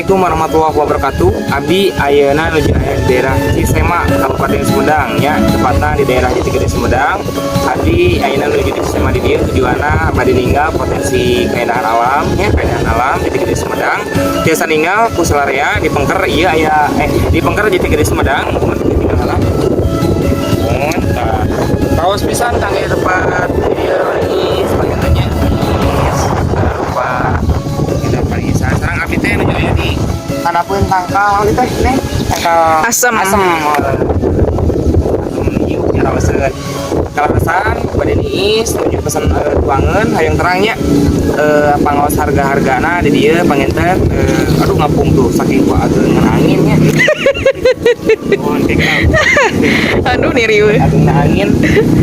Assalamualaikum warahmatullahi wabarakatuh. Abdi ayeuna nuju aya di daerah Cisema, Kabupaten Sumedang ya, tepatnya di daerah Jatigede, Sumedang. Abdi ayeuna nuju di Cisema di dieu tujuanna bade ningal potensi keindahan alam ya, keindahan alam Jatigede Sumedang. Tiasa ningal ku salarea di pengker ieu aya di pengker Jatigede Sumedang, mun tinggal lah. Mun tah. Kaos pisan kangge tempat ieu ini sebagiannya. Lupa kita paling sareng abdi teh nuju aya di handapeun tangkal naon teh nih, tangkal Asem. Asem, asem ieu nya rawaseun kaleresan bade niis nuju pesen tuangeun, hayang terang nya pangaos harga-hargana di dieu panginten. Aduh, ngapung tuh saking ku ageung angin nya. Mohon tinggal. Aduh, niriw. Ageungna angin.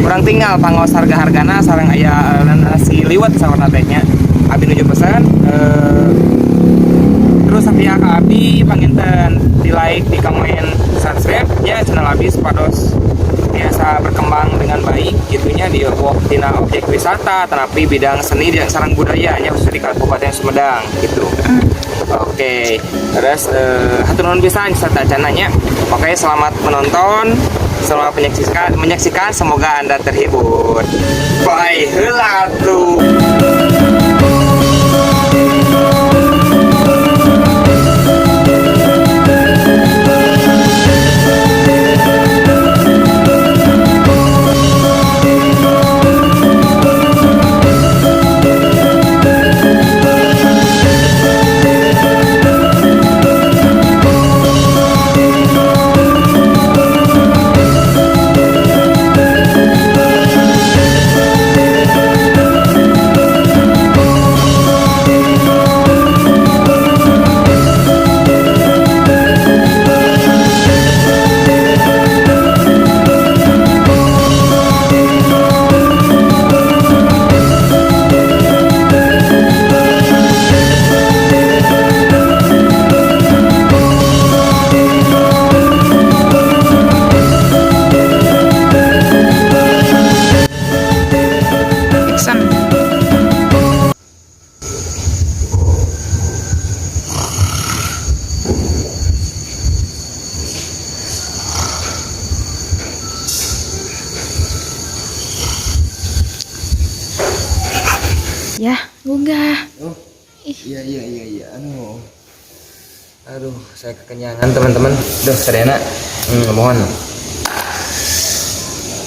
Kurang tinggal pangaos harga-hargana sareng aya nasi liwet sawarna teh nya. Abdi nuju pesen. Terus setia ka abdi panginten di like, di komen, subscribe ya channel abdi supados biasa berkembang dengan baik gitunya di wah tina objek wisata tetapi bidang seni dan sareng budaya nya, khususnya di Kabupaten Sumedang gitu. Oke, terus hatur nuhun pisan sateuacanna nya. Oke, selamat menonton, selamat menyaksikan, menyaksikan, semoga Anda terhibur. Bye, heula tuh. Action. Ya, gugah. Oh, iya. Aduh. Aduh, saya kekenyangan, teman-teman. Duh, sadayana. Mohon.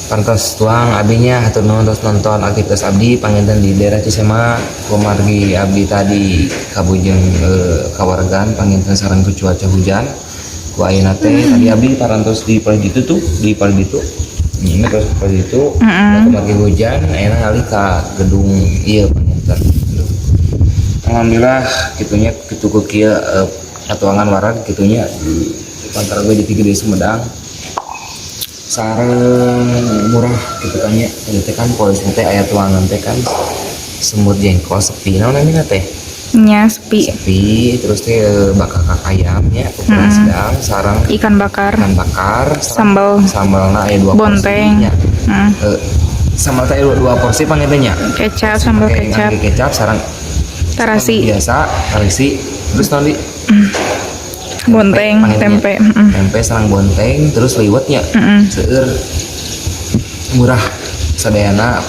Pantos tuang abinya, hatur nuhun tos nonton aktivitas abdi panginten di daerah Cisema, kumargi abdi tadi kabujeng kawaregan panginten sareng ku cuaca hujan ku ayeuna teh. Tadi abdi parantos di paling ditu tuh, di paling ditu ini, terus paling ditu kumargi hujan ayeuna ngalih ka gedung ieu panginten. Aduh. Alhamdulillah gitunya, kitu ku kieu katuangan warag gitunya di Pantar gue Jatigede Sumedang sareng murah gitu kan ya. Tadi teh kan polisi teh aya tuangan teh kan semur jengkol sepi, naon namanya teh? Nya, sepi. Sepi, terus teh bakar ayam ya ukuran sedang sareng Ikan bakar. Ikan bakar sareng Sambal. Sambalna aya dua Bonteng. Porsi nya. Sambal teh aya dua porsi panginten nya. Kecap, sambal Pakai kecap. ngangge kecap sareng Terasi. Biasa terasi, terus nanti Bonteng, panginten nya. Tempe. Tempe sareng bonteng, terus liwetnya seueur, murah sadayana.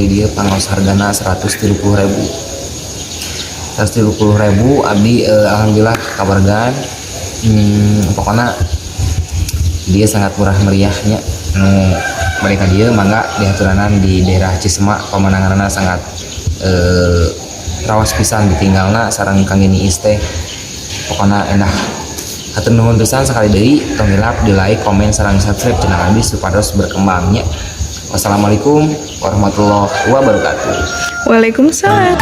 Di dieu pangaos hargana 130.000, 130.000. Abdi alhamdulillah kawargan. Pokoknya dia sangat murah meriahnya. Nu mereka dia mangga dihaturanan di daerah Cisema, pemandanganna sangat rawas pisan ditinggalna sareng kangge niis teh pokoknya enak. Hatur nuhun pisan sekali deui, tong hilap di like, komen, sareng subscribe channel abdi supados berkembangnya. Wassalamualaikum warahmatullahi wabarakatuh. Waalaikumsalam.